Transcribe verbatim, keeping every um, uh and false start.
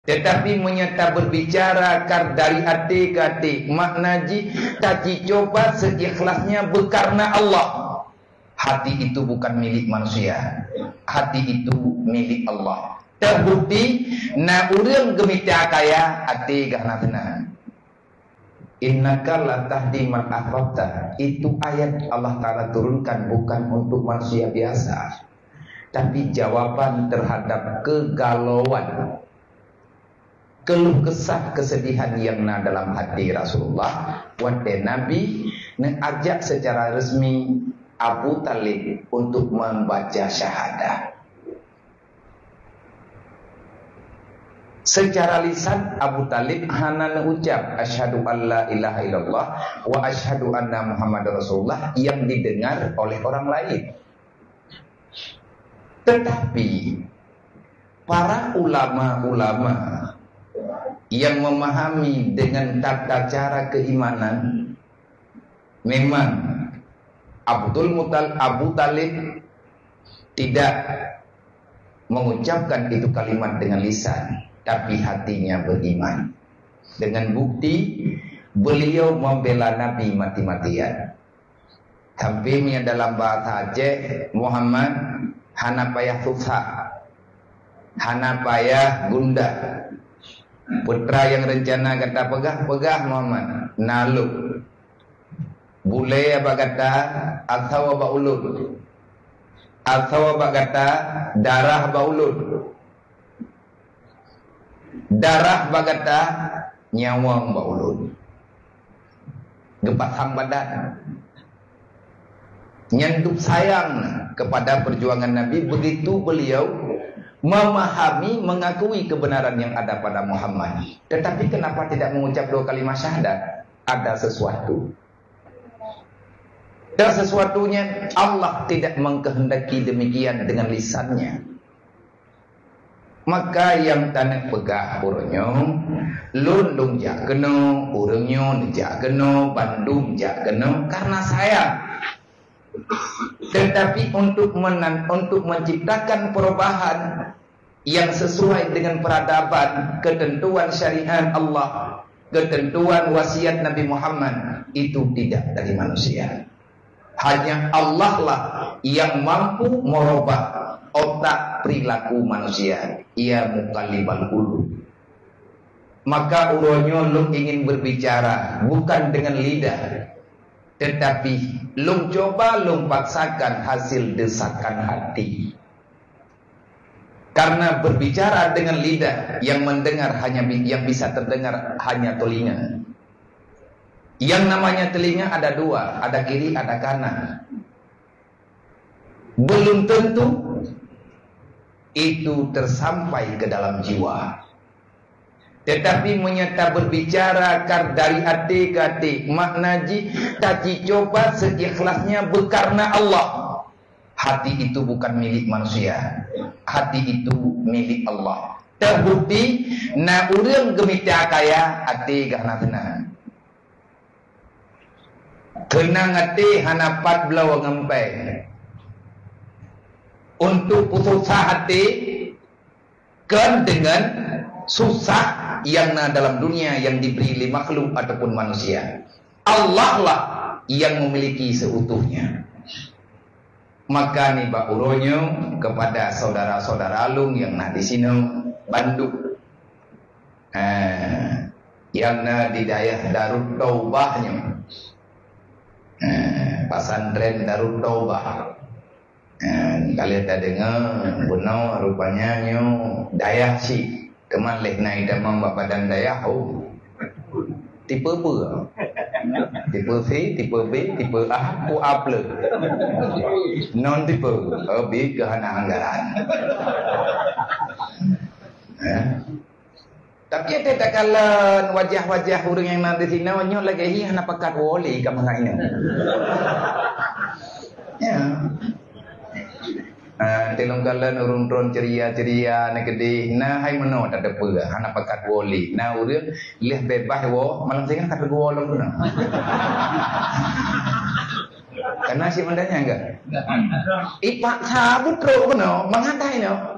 Tetapi meunyoe taberbicara kar dari até keu até, makna jih tajicoba seikhlasnya beukareuna Allah. Hati itu bukan milik manusia. Hati itu milik Allah. Terbukti, na ureuëng geumita kaya, até geuh hana seunang. "Innaka la tahdi man ahbabta." Itu ayat Allah Ta'ala turunkan bukan untuk manusia biasa, tapi jawaban terhadap kegalauan, keluh kesah, kesedihan yang na dalam hati Rasulullah watée Nabi neuajak secara resmi Abu Talib untuk membaca syahadah. Secara lisan, Abu Talib hana neucap, "Asyhadu an la ilaha illallah wa asyhadu anna Muhammadar Rasulullah," yang didengar oleh orang lain. Tetapi, para ulama-ulama yang memahami dengan tata cara keimanan, memang Abdul Mutal-, Abu Talib tidak mengucapkan itu kalimat dengan lisan, tapi hatinya beriman. Dengan bukti, beliau membela Nabi mati-matian. Tapi meunyoe dalam bahasa Aceh, Muhammad, hana payah susah, hana payah gundah. Peue nyang rencana gata peugah, peugah Muhammad, na lôn. Bulée bak gata, atawa bak ulôn. Atawa bak gata, darah bak ulôn. Darah bak gata, nyawöng bak ulôn. Geupasang badan. Nyan dum sayang kepada perjuangan Nabi, begitu beliau memahami, mengakui kebenaran yang ada pada Muhammad. Tetapi kenapa tidak mengucap dua kalimat syahadat? Ada sesuatu. Dan sesuatunya Allah tidak mengkehendaki demikian dengan lisannya. Maka nyang taneuk peugah uroe nyoe, lôn lôn jak keunoe, ureuëng nyoe neujak keunoe, bandum jak keunoe, karena sayang. Tetapi untuk menan-, untuk menciptakan perubahan yang sesuai dengan peradaban, ketentuan syariat Allah, ketentuan wasiat Nabi Muhammad, itu tidak dari manusia. Hanya Allah lah yang mampu merubah otak perilaku manusia. Ya muqallibal qulub. Maka uroe nyoe lôn ingin berbicara bukan dengan lidah, tetapi lôn coba lôn paksakan hasil desakan hati. Karena berbicara dengan lidah, yang mendengar hanya bi-, yang bisa terdengar hanya telinga. Yang namanya telinga ada dua, ada kiri, ada kanan. Belum tentu itu tersampai ke dalam jiwa. Tetapi meunyoe taberbicara kar dari até keu até, makna jih tajicoba seikhlasnya beukareuna Allah. Hati itu bukan milik manusia. Hati itu milik Allah. Terbukti, na ureuëng geumita kaya, até geuh hana seunang. Keunang até hana pat bloe ngon péng. Untuk peususah até, kon dengan susah yang na dalam dunia yang diberi lé makhluk ataupun manusia. Allah lah yang memiliki seutuhnya. Maka nibak uroe nyoe kepada saudara-saudara lôn nyang na disinoe bandum, eh, nyang na di dayah Darut Taubah nyoe, eh, pesantren Darut Taubah. Eh, ka lheueh tadeungoe, bunoe rupanya nyoe dayah cit. Teuma lheueh na itamong bak badan dayah, oh. Tipe B. Tipe C, tipe B, tipe A, ku A plus. Non tipe, oh, B keu hana anggaran. Eh? Tapi até takalon wajah-wajah ureuëng nyang na disinoe nyoe lagée hi hana pakat woe lé ka mangat nyoe. Ya. Ah, tilong kalon ureuëng tron ceria-ceria na keudeh, na hai meunoe tateupeue hana pakat woe lé. Na ureuëng lheueh beubaih woe malam singoh ka teupeu woe lom na. Kana si mandanya enggak? Ipaksa butrok keunoe mangat hai nyoe.